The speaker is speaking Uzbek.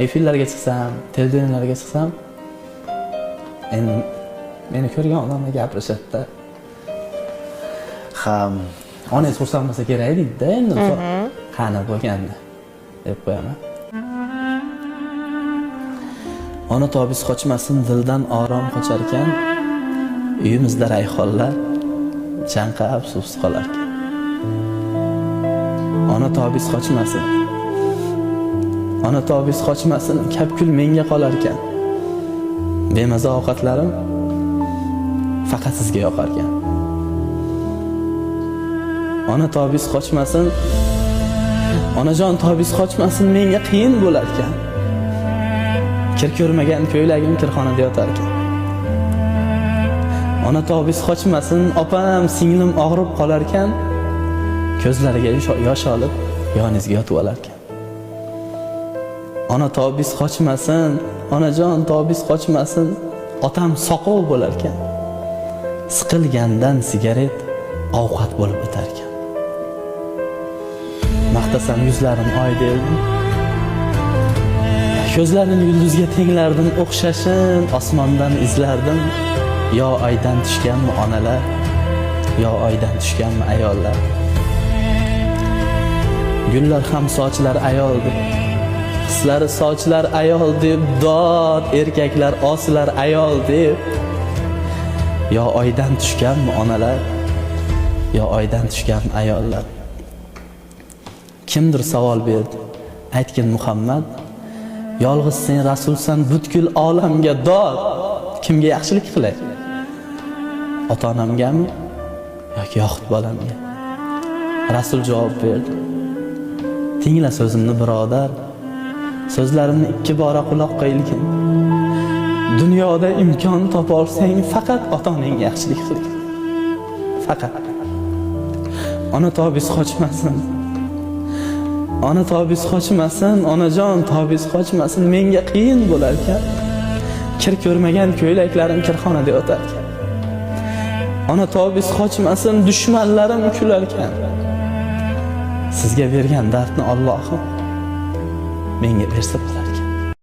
Efirlarga chiqsam, televidenlarga chiqsam, endi meni ko'rgan odamlar gapirishadi-da. Ha, onangiz xursand bo'lsa kerak deydi-da endi. Qani bo'lganda deb qo'yaman. Ona tobiz qochmasin, dildan orom qocharkan, uyimizda rayhonlar chanqab suvsiz qolarkan. Ona tobiz qochmasin. Ona tobiz qochmasin, kapkul menga qolarkan. Bemaza ovqatlarim faqat sizga yoqarkan. Ona tobiz qochmasin, onajon tobiz qochmasin, menga qiyin bo'larkan. Kir ko'rmagan ko'ylagim kirxonada yotarkan. Ona tobiz qochmasin, opam, singlim og'rib qolarkan, ko'zlariga yosh olib yoningizga yotib olarkan. Ona tobiz qochmasin, onajon tobiz qochmasin, otam soqov bo'larkan. Siqilgandan sigaret ovqat bo'lib o'tarkan. Maqtasam yuzlarim oy derdim. Ko'zlarini yulduzga tenglardim, o'xshashin osmondan izlardim. Yo oydan tushganmi onalar, yo oydan tushganmi ayollar. Gullar ham sochlar ayol deb, hislari sochlar ayol deb, dod erkaklar osilar ayol deb. Yo oydan tushganmi onalar, yo oydan tushganmi ayollar. Kimdir savol berdi: aytgin Muhammad, yolg'iz sen rasulsan butkul olamga dod. Kimga yaxshilik qilay? Ota-onamgami yoki yoxud bolamga? Rasul javob berdi: tingla so'zimni birodar, so'zlarimni ikki bora quloq qo'yilgin. Dunyoda imkon topolsang faqat ota-onangga yaxshilik qilgin. Faqat. Ona tobiz qochmasin. Ona tobiz qochmasin, onajon tobiz qochmasin, menga qiyin bo'larkan. Kir ko'rmagan ko'ylaklarim kirxonada yotarkan. Ona tobiz qochmasin, dushmanlarim kularkan. Sizga bergan dardni Allohim menga bersa bo'lar.